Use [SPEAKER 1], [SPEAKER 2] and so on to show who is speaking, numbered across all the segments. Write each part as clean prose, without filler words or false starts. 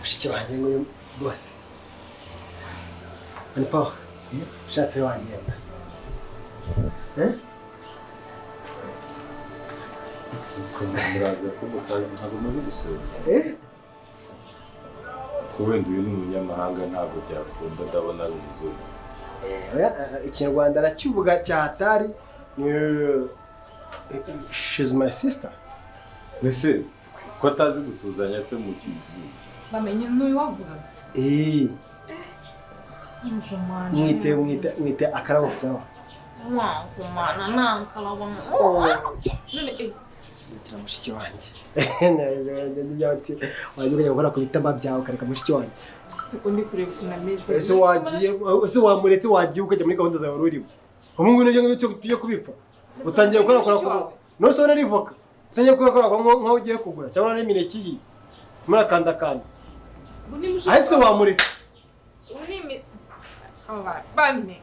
[SPEAKER 1] Mushiki wanjye nguyu bose. Ni Paul. Ushatse wagenda. Eh?
[SPEAKER 2] Muraza ko mutazi, ntabwo muzi gusuhuza.
[SPEAKER 1] Eh?
[SPEAKER 2] Ko wenda uyu ni umunyamahanga, ntabwo byakunda, ndabona ari umuzungu.
[SPEAKER 1] Eh, oya, Ikinyarwanda arakivuga cya hatari. Ni she's my sister.
[SPEAKER 2] Mbese ko atazi gusuhuzanya se mu ki?
[SPEAKER 3] Bamenye n'uyu wavugaga.
[SPEAKER 1] Eh,
[SPEAKER 3] Nkumana.
[SPEAKER 1] Mwite mwite mwite Akarabo Flower.
[SPEAKER 3] Nkumana nankalabona. None
[SPEAKER 1] Ndakira mushiki wanjye. Neza ati wajya ukajya gukora ku bitama byawe ukareka mushiki wanjye.
[SPEAKER 3] Siko ndi kureba ukuntu ameze.
[SPEAKER 1] Ese wagiye, ese wamuretse wagiye ukajya muri gahunda zawe wari urimo. Ubu ngubu nibyo ngibyo tujye kubipfa. Utangiye gukora kora ku none se ari voka. Utangiye gukora kora nkaho ugiye kugura cyangwa n'imineke iyi. Murakandakanda.
[SPEAKER 3] Ubu ni mushiki
[SPEAKER 1] Ahise
[SPEAKER 3] wawe.
[SPEAKER 1] wamuretse.
[SPEAKER 3] Ubu ni imi aba bame.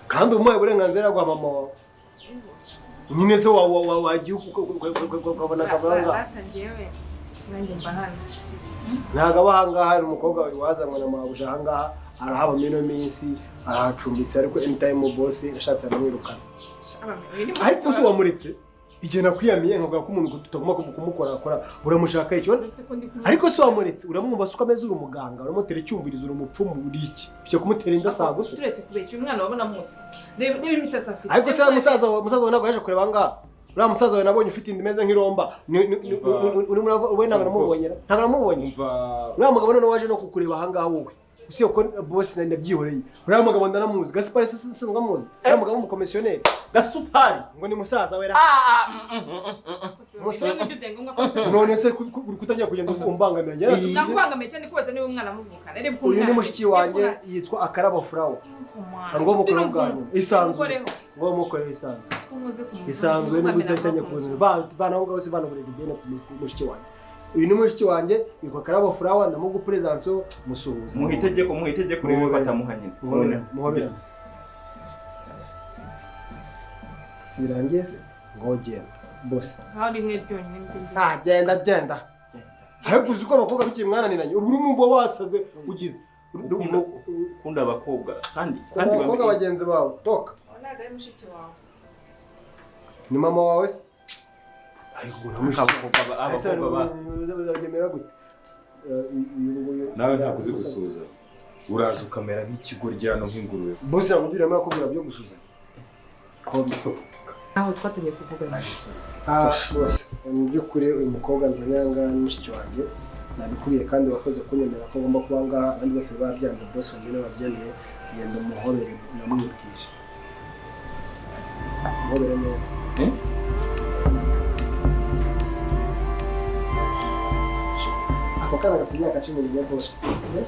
[SPEAKER 1] Kandi umuhaye uburenganzira bwa mama wawe. Nyine se wagiye ukabona akavanga.
[SPEAKER 3] Rata njyewe nanjye mba hano.
[SPEAKER 1] Ntabwo aba ahangaha, hari umukobwa wazanywe na mabuja ahangaha, arahaba muri ino minsi, arahacumbitse, ariko anytime boss yashatse aramwirukana.
[SPEAKER 3] Abame, uyu ni mushiki
[SPEAKER 1] Ariko se
[SPEAKER 3] wawe.
[SPEAKER 1] wamuretse igihe nakwiyamiye nkavuga ko umuntu tutagomba kumukorakora, uramushaka icyo?
[SPEAKER 3] Uretse ko ndi kumwe-
[SPEAKER 1] Ariko se wamuretse, uramwumva se uko ameze? Uri umuganga, uramutera icyumvirizo, uri umupfumu, uri iki? Ujya kumutera inda saa gusa?
[SPEAKER 3] Turetse kubeshya, uyu mwana wabona musa. Reba niba imisatsi afite.
[SPEAKER 1] Ariko se musaza wawe ntabwo yaje kureba ahangaha? Uriya musaza wawe nabonye ufite inda imeze nk'iromba, urimo we ntabwo namubonye, ntabwo namubonye.
[SPEAKER 2] Umva.
[SPEAKER 1] Uriya mugabo noneho waje no kukureba ahangaha wowe, usibye ko boss nari ndabyihoreye, uriya mugabo ndanamuzi, Gaspari se sinzwe amuzi, uriya mugabo w'umukomisiyoneri.
[SPEAKER 4] Gasupari.
[SPEAKER 1] Ngo ni musaza we ra.
[SPEAKER 3] Ibyo ngibyo byari ngombwa ko se-
[SPEAKER 1] None se uri kutangira kugenda umbangamira njye natubwiye?
[SPEAKER 3] Nakubangamiye cyane kubaza niba umwana amuvukana. Reba ukuntu
[SPEAKER 1] Uyu ni
[SPEAKER 3] umwana
[SPEAKER 1] mushiki
[SPEAKER 3] ameze.
[SPEAKER 1] wanjye,
[SPEAKER 3] Reba ukuntu
[SPEAKER 1] yitwa Akarabo Flower.
[SPEAKER 3] asa.
[SPEAKER 1] Ngo mukore bwanyu isanzure.
[SPEAKER 3] Mukoreho.
[SPEAKER 1] Ngo mukore isanzure.
[SPEAKER 3] Ko muze kumuvura.
[SPEAKER 1] Isanzure nubwo utatangiye kuzana bana aho ngaho se, bana uburezi bwene ku mushiki wanjye. Uyu ni mushiki wanjye, yitwa Karabo Flower, ndamugupresence, musuhuza.
[SPEAKER 4] Muha itegeko, muha itegeko urebe ko atamuha nyine.
[SPEAKER 1] Muhoberane, muhoberane. Sirangiye se? Ngo genda bose.
[SPEAKER 3] Ngaho rimwe ryonyine ndi ndi.
[SPEAKER 1] Ah, genda genda. Ariko uzi ko abakobwa bikiri mwananiranye, ubu urumva wasaze ugize
[SPEAKER 4] Ukunda abakobwa kandi
[SPEAKER 1] Ukunda
[SPEAKER 4] kandi
[SPEAKER 1] abakobwa
[SPEAKER 4] bamenye-
[SPEAKER 1] bagenzi bawe, toka.
[SPEAKER 3] Uwo ntabwo ari mushiki wawe.
[SPEAKER 1] Ni mama wawe se? Ariko ubu nta mushiki.
[SPEAKER 4] Abakobwa ba
[SPEAKER 1] Bazabyemera gute? Uyu nguyu
[SPEAKER 2] Nawe ntabwo uzi gusuhuza, uraza ukamera nk'ikigoryi hano, nk'ingurube.
[SPEAKER 1] Bose namubwira, arimo arakubwira byo gusuzanya.
[SPEAKER 5] Aho twatangiye kuvugana.
[SPEAKER 1] Ah, rwose mu by'ukuri uyu mukobwa nzanye aha ngaha ni mushiki wanjye, nabikubwiye, kandi wakoze kunyemera ko agomba kuba aha ngaha. Abandi bose babyanze, bose wanjye babyemeye. Genda umuhobere, unamwibwire, umuhobere neza.
[SPEAKER 4] Eh?
[SPEAKER 1] Ako kana gafite imyaka 14 bose. Eh?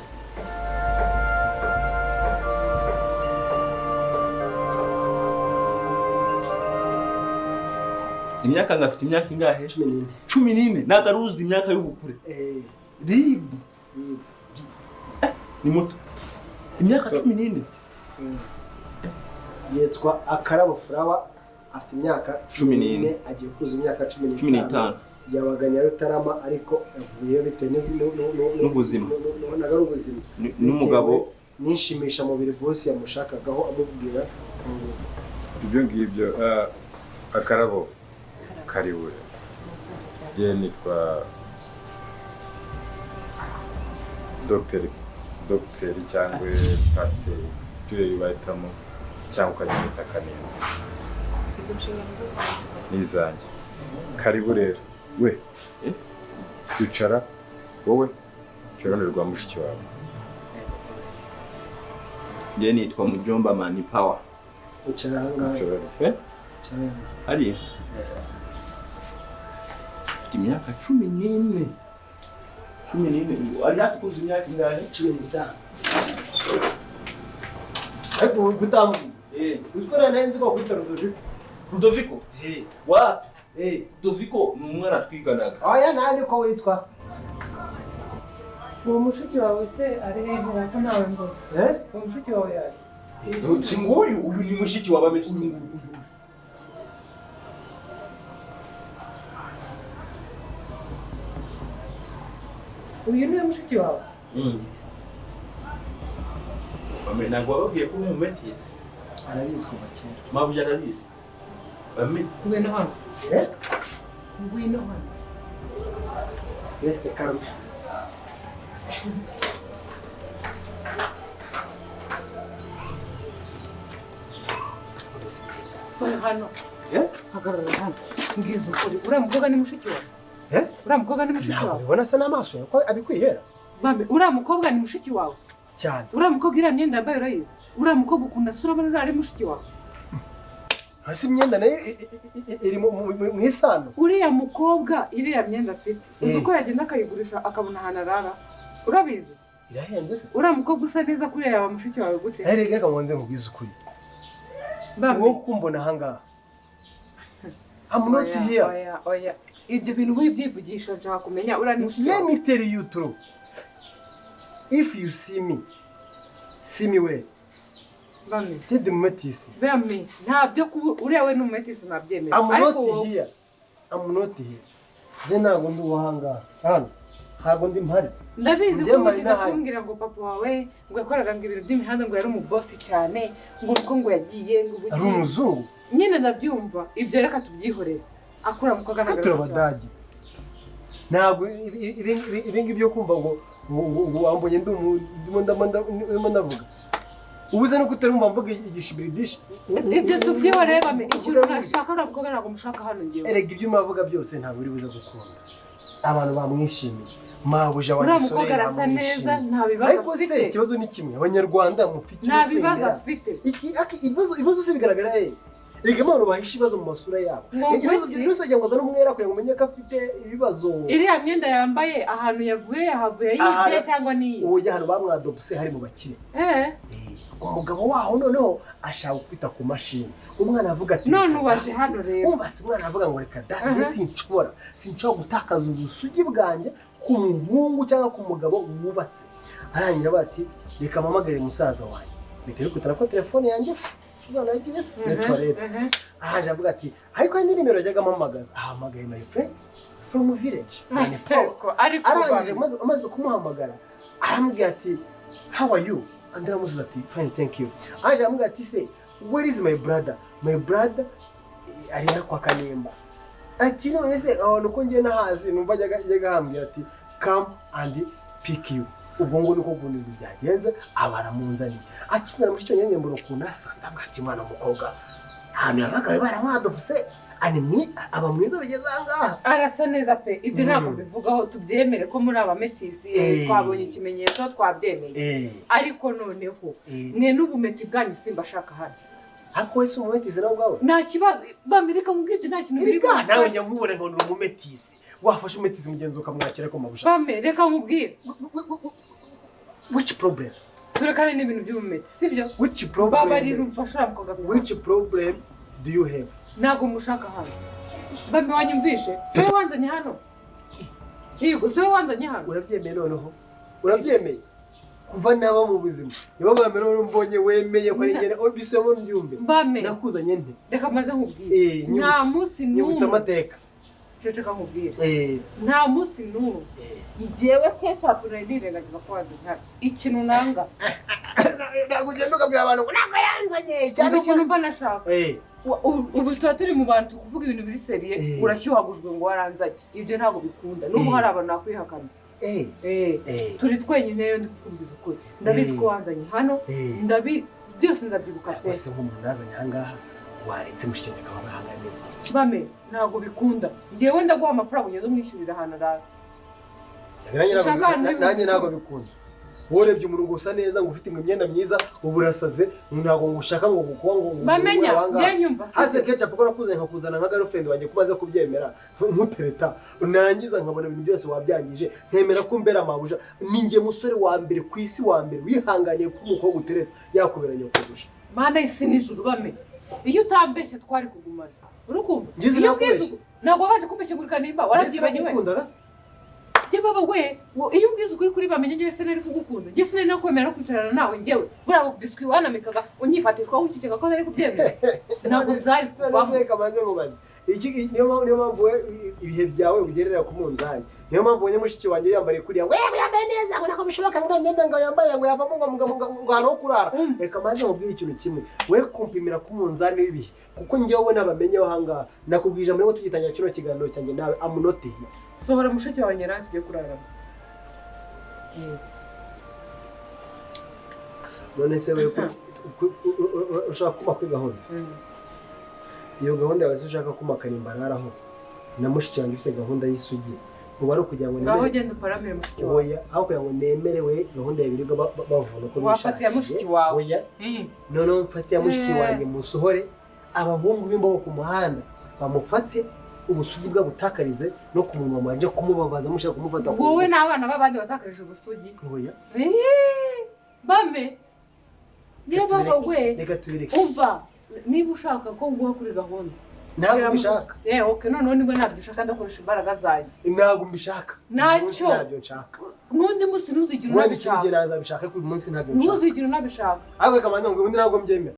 [SPEAKER 4] Imyaka ngafite imyaka ingahe?
[SPEAKER 1] 14.
[SPEAKER 4] 14, ntabwo aruzi imyaka y'ubukure.
[SPEAKER 1] Eh,
[SPEAKER 4] Ribu.
[SPEAKER 1] Ribu.
[SPEAKER 4] Ni muto, imyaka 14.
[SPEAKER 1] Yitwa Akarabo Flower, afite imyaka
[SPEAKER 4] 14.
[SPEAKER 1] Agiye kuzuza imyaka cumi
[SPEAKER 4] cumi
[SPEAKER 1] n'itanu.
[SPEAKER 4] n'itanu.
[SPEAKER 1] Yabaga Nyarutarama, ariko yavuyeyo bitewe
[SPEAKER 4] N'ubuzima.
[SPEAKER 1] ntabwo ari ubuzima.
[SPEAKER 4] N'umugabo.
[SPEAKER 1] Bitewe n'inshimishamubiri boss yamushakagaho, amubwira ngo
[SPEAKER 2] Ibyo ngibyo, Akarabo, karibu. Ye, nitwa dogiteri cyangwa pasiteri, ibyo bahitamo, cyangwa ukajya Kanimba.
[SPEAKER 3] Izo nshingano zose urazikora?
[SPEAKER 2] Ni izanjye. Karibu rero we.
[SPEAKER 4] Eh?
[SPEAKER 2] Icara wowe, icara iruhande rwa mushiki wawe.
[SPEAKER 1] Ego boss.
[SPEAKER 4] Njye nitwa Mujomba Mani Power.
[SPEAKER 1] Icara ahangaha.
[SPEAKER 2] Icara.
[SPEAKER 4] Eh?
[SPEAKER 1] Icara ahangaha.
[SPEAKER 4] Hariya mfite imyaka 14, 14, ari hafi kuzuza imyaka ingahe?
[SPEAKER 1] 15. Ariko ubu kutambwiye?
[SPEAKER 4] Eh.
[SPEAKER 1] Uzi ko nari nzi ko wakwita Rudoviko?
[SPEAKER 4] Rudoviko?
[SPEAKER 1] Eh.
[SPEAKER 4] Wapi?
[SPEAKER 1] Eh.
[SPEAKER 4] Rudoviko ni umwana twiganaga.
[SPEAKER 1] Oya, nta ko witwa.
[SPEAKER 5] Uwo mushiki wawe se ari hehe ko ntawe mbona?
[SPEAKER 1] Eh?
[SPEAKER 5] Uwo mushiki wawe yaje?
[SPEAKER 4] Si nguyu, uyu ni mushiki wa bame.
[SPEAKER 1] Uyu nguyu, uyu uyu.
[SPEAKER 5] Uyu niwe mushiki wawe?
[SPEAKER 4] Bame, ntabwo wababwiye ko uri umumetisi?
[SPEAKER 1] Arabizi kuva kera.
[SPEAKER 4] Mabuja arabizi. Bame.
[SPEAKER 5] Ngwino hano.
[SPEAKER 1] Eh?
[SPEAKER 5] Ngwino hano.
[SPEAKER 1] Reste calme.
[SPEAKER 5] Va hano.
[SPEAKER 1] Eh?
[SPEAKER 5] Hagarara hano. Mbwiza ukuri. Uriya mukobwa ni mushiki wawe?
[SPEAKER 1] Eh?
[SPEAKER 5] Uriya mukobwa ni mushiki
[SPEAKER 1] Ntabwo
[SPEAKER 5] wawe?
[SPEAKER 1] ubibona se n'amaso yawe ko abikwihera?
[SPEAKER 5] Bame, uriya mukobwa ni mushiki wawe?
[SPEAKER 1] Cyane.
[SPEAKER 5] Uriya mukobwa iriya myenda yambaye urayizi? Uriya mukobwa ukunda asura abona uriya ari mushiki wawe?
[SPEAKER 1] Hasi imyenda nayo iri mu isano.
[SPEAKER 5] Uriya mukobwa iriya myenda afite uzi
[SPEAKER 1] Eh.
[SPEAKER 5] uko yagenda akayigurisha akabona ahantu arara, urabizi?
[SPEAKER 1] Irahenze se?
[SPEAKER 5] Uriya mukobwa usa neza kuriya yaba mushiki wawe gute?
[SPEAKER 1] Erega reka nkonze nkubwize ukuri.
[SPEAKER 5] Bame.
[SPEAKER 1] Wowe kumbona aha ngaha. I'm not
[SPEAKER 5] Oya,
[SPEAKER 1] here.
[SPEAKER 5] oya, oya. Ibyo bintu wibyivugisha, nshaka kumenya uriya ni mushiki
[SPEAKER 1] Let
[SPEAKER 5] wawe.
[SPEAKER 1] me tell you true. If you see me, see me well.
[SPEAKER 5] Bame.
[SPEAKER 1] Tedi mumetisi.
[SPEAKER 5] Bame, ntabyo kuba uriya we ni umumetisi nabyemera.
[SPEAKER 1] I'm
[SPEAKER 5] Ariko
[SPEAKER 1] not
[SPEAKER 5] wowe
[SPEAKER 1] here. I'm not here. Njye ntabwo ndi uwahangaha. Hano. Ntabwo ndi mpari.
[SPEAKER 5] Ndabizi
[SPEAKER 1] Njye
[SPEAKER 5] ko
[SPEAKER 1] mbari
[SPEAKER 5] wigeze
[SPEAKER 1] n'ahari.
[SPEAKER 5] kumbwira ngo papa wawe ngo yakoraga ngo ibintu by'imihanda, ngo yari umubosi cyane, ngo uko ngo yagiye ngo ubuki.
[SPEAKER 1] Ari umuzungu.
[SPEAKER 5] Nyine ndabyumva ibyo, reka tubyihorere. Akura mukobwa ntabwo
[SPEAKER 1] Turi
[SPEAKER 5] ari mushiki wawe.
[SPEAKER 1] abadage. Ntabwo ibi ngibi byo kumva ngo wambonye ndi ndimo ndimo ndavuga. Ubuze no kutarumva mvuga igishibiridishi.
[SPEAKER 5] Ibyo tubyihorere bame, ikintu nashaka, uriya mukobwa ntabwo mushaka hano ngewe.
[SPEAKER 1] Erega ibyo muravuga byose ntabwo uri buze gukunda. Abantu bamwishimiye. Mabuja
[SPEAKER 5] Uriya
[SPEAKER 1] wanjye
[SPEAKER 5] mukobwa
[SPEAKER 1] Soleil
[SPEAKER 5] arasa neza,
[SPEAKER 1] yamwishimiye.
[SPEAKER 5] nta bibazo
[SPEAKER 1] Ariko se
[SPEAKER 5] afite.
[SPEAKER 1] ikibazo ni kimwe, Abanyarwanda mupfa
[SPEAKER 5] Nta bibazo afite.
[SPEAKER 1] Ibibazo se bigaragara he? Erega abantu bahisha ibibazo mu masura yabo.
[SPEAKER 5] Ngo
[SPEAKER 1] Ibibazo
[SPEAKER 5] ngwiki?
[SPEAKER 1] byose kugira ngo azane umwera kugira ngo umenye ko afite ibibazo.
[SPEAKER 5] Iriya myenda yambaye ahantu yavuye yahavuye yibye cyangwa niye?
[SPEAKER 1] Uwo ahantu bamwadopse hari mu bakire.
[SPEAKER 5] Eh.
[SPEAKER 1] Umugabo waho noneho ashaka kwita ku mashini. Umwana avuga ati
[SPEAKER 5] None
[SPEAKER 1] "Reka da."
[SPEAKER 5] ubaje hano rero.
[SPEAKER 1] Umva se, umwana avuga ngo reka da, njye sinshobora gutakaza ubusugi bwanjye ku muhungu cyangwa ku mugabo wubatse. Arangira bati reka mpamagare musaza wanjye. Mpita bikutana ko telefone yanjye Suzana yagiye se muri toilette. Ahaje avuga ati ariko hari nimero yajyaga ampamagaza. Ahamagaye my friend from village. Mani Paul.
[SPEAKER 5] Ariko
[SPEAKER 1] Arangije
[SPEAKER 5] bame.
[SPEAKER 1] amaze kumuhamagara aramubwira ati how are you? Andi aramusubiza ati fine, thank you. Aje aramubwira ati se where is my brother? My brother ari kwa Kanemba. Ati none se ahantu ko ngiye nahazi numva yajyaga ahambwira ati come and pick you. Ubwo ngo niko ukuntu ibintu byagenze, aba aramunzaniye. Akinzana mushiki wanjye mbona ukuntu asa, ndavuga ati mwana w'umukobwa ahantu yabaga baramwadopse ani aba mwiza bigeze aha ngaha.
[SPEAKER 5] Arasa neza pe, ibyo ntabwo mbivugaho, tubyemere ko muri abametisi, twabonye ikimenyetso, twabyemeye. Ariko noneho mwe n'ubumeti bwanyu simbashaka hano.
[SPEAKER 1] Ariko wese umumetisi nawe ubwawe.
[SPEAKER 5] Nta kibazo bamirika mu bw'ibyo, nta kintu biri
[SPEAKER 1] Erega nawe njya nkubona nkabona uri umumetisi. Wafashe umumetisi mugenzi ukamwakira ko mabusha.
[SPEAKER 5] Bame, reka nkubwire.
[SPEAKER 1] Which problem?
[SPEAKER 5] Turekane n'ibintu by'ubumeti, sibyo?
[SPEAKER 1] Which problem?
[SPEAKER 5] Babarira umfasha uriya mukobwa afite.
[SPEAKER 1] Which problem do you have?
[SPEAKER 5] Ntabwo mushaka hano. Bame, wanyumvishe? Si wowe wanzanye hano? Yego, si wowe wanzanye hano?
[SPEAKER 1] Urabyemeye noneho? Urabyemeye? Kuva naba mu buzima. Niba bwa mbere noneho mbonye wemeye ko ari njye, bisubiyemo mbyumve.
[SPEAKER 5] Bame.
[SPEAKER 1] Nakuzanye nte?
[SPEAKER 5] Reka maze nkubwire. Nta munsi
[SPEAKER 1] Nyibutse
[SPEAKER 5] n'umwe.
[SPEAKER 1] amateka.
[SPEAKER 5] Ceceka nkubwire. Nta munsi n'umwe. Njyewe ketchup nari nirengagiza ko wanzanye hano. Ikintu nanga.
[SPEAKER 1] Ntabwo ugenda ukabwira abantu ngo ntabwo yanzanye cyane.
[SPEAKER 5] Umva ikintu mba nashaka. Ubu tuba turi mu bantu kuvuga ibintu biri sérieux, urashyuhagujwe ngo waranzanye. Ibyo ntabwo bikunda. N'ubu hari abantu nakwihakana. Turi twenyine rero, ndi kukubwiza ukuri. Ndabizi ko wanzanye hano, byose ndabyibuka pe.
[SPEAKER 1] Ese nk'umuntu nazanye aha ngaha waretse mushiki wawe akaba aha ngaha ameze iki?
[SPEAKER 5] Bame, ntabwo bikunda. Njyewe ndaguha amafaranga ugende umwishyurira ahantu arara. Ushaka ahantu
[SPEAKER 1] Nanjye ntabwo bikunda. Wowe urebye umuntu usa neza ngo ufite imyenda myiza ubu urasaze, ntabwo ngushaka ngo kuba ngo
[SPEAKER 5] Bamenya,
[SPEAKER 1] ngo
[SPEAKER 5] njye nyumva, si
[SPEAKER 1] hasi
[SPEAKER 5] byo.
[SPEAKER 1] ketchup ko nakuzanye nkakuzana nka girlfriend wanjye kumaze kubyemera nkutereta, narangiza nkabona ibintu byose wabyangije, nkemera ko umbera mabuja. Ni njye musore wa mbere ku isi wa mbere wihanganiye ko umukobwa utereta yakubera nyokobuja.
[SPEAKER 5] Mana y'isi n'ijuru, bame, iyo utambeshye twari kugumana, uri kumva?
[SPEAKER 1] Ngize
[SPEAKER 5] Iyo ubwiza
[SPEAKER 1] nakubeshye.
[SPEAKER 5] Ntabwo wabanje kumbeshya ngo urikana, warabyibagiwe.
[SPEAKER 1] Ngukunda rase.
[SPEAKER 5] Njye baba we, iyo ubwiza ukuri kuri bamenye, njyewe sinari kugukunda, njye sinari no kwemera no kwicarana nawe. Njyewe buriya biswi wanamikaga unyifatishwa wiceceka ko nari kubyemera, ntabwo zari kuvamo.
[SPEAKER 1] None reka manze mubaze. Niyo mpamvu we ibihe byawe ugerera ku munzani. Niyo mpamvu ubonye mushiki wanjye yambariye kuriya, we yambaye neza, ngo ntabwo bishoboka, ngo uriya myenda ngo yambaye ngo yavamo ngo ahantu ho kurara. Reka maze nkubwire ikintu kimwe, we kumpimira ku munzani w'ibihe, kuko njyewe nabamenyeho ahangaha. Nakubwije muri ngo tugitangira kino kiganiro cyanjye nawe amunote.
[SPEAKER 5] Sohora mushiki wawe nawe tujye kurarana.
[SPEAKER 1] None se we ushaka kuma kuri gahunda? Iyo gahunda yawe se ushaka kuma karimbararaho na mushiki wanjye ufite gahunda y'isugi, ubu ari ukugira ngo
[SPEAKER 5] Ngaho
[SPEAKER 1] nemere
[SPEAKER 5] genda uparamire mushiki wawe.
[SPEAKER 1] Oya, aho kugira ngo nemerewe gahunda y'ibiribwa bavuna uko
[SPEAKER 5] Wafatiye
[SPEAKER 1] bishakiye.
[SPEAKER 5] mushiki wawe.
[SPEAKER 1] Oya, noneho mfate ya mushiki wanjye musohore abahungu b'imbogo ku muhanda bamufate, ubusugi bwabutakarize no ku munwa mwanje kumubabaza mushaka kumufata ku
[SPEAKER 5] Wowe
[SPEAKER 1] ngufu.
[SPEAKER 5] n'abana b'abandi watakarije ubusugi.
[SPEAKER 1] Oya.
[SPEAKER 5] Bame niyo
[SPEAKER 1] Reka
[SPEAKER 5] baba we.
[SPEAKER 1] Reka tubireke.
[SPEAKER 5] Umva, niba ushaka ko nguha kuri gahunda.
[SPEAKER 1] Ntabwo mbishaka.
[SPEAKER 5] Okay, noneho niba ntabyo ushaka ndakoresha imbaraga zanjye.
[SPEAKER 1] Ntabwo mbishaka.
[SPEAKER 5] Ntacyo.
[SPEAKER 1] Uyu munsi ntabyo nshaka.
[SPEAKER 5] N'undi munsi ntuzigire
[SPEAKER 1] Wenda ikindi
[SPEAKER 5] unabishaka.
[SPEAKER 1] gihe nazabishaka, ariko uyu munsi ntabyo nshaka.
[SPEAKER 5] Ntuzigire unabishaka.
[SPEAKER 1] Ariko reka mbanze nkubwire, ubundi ntabwo mbyemera.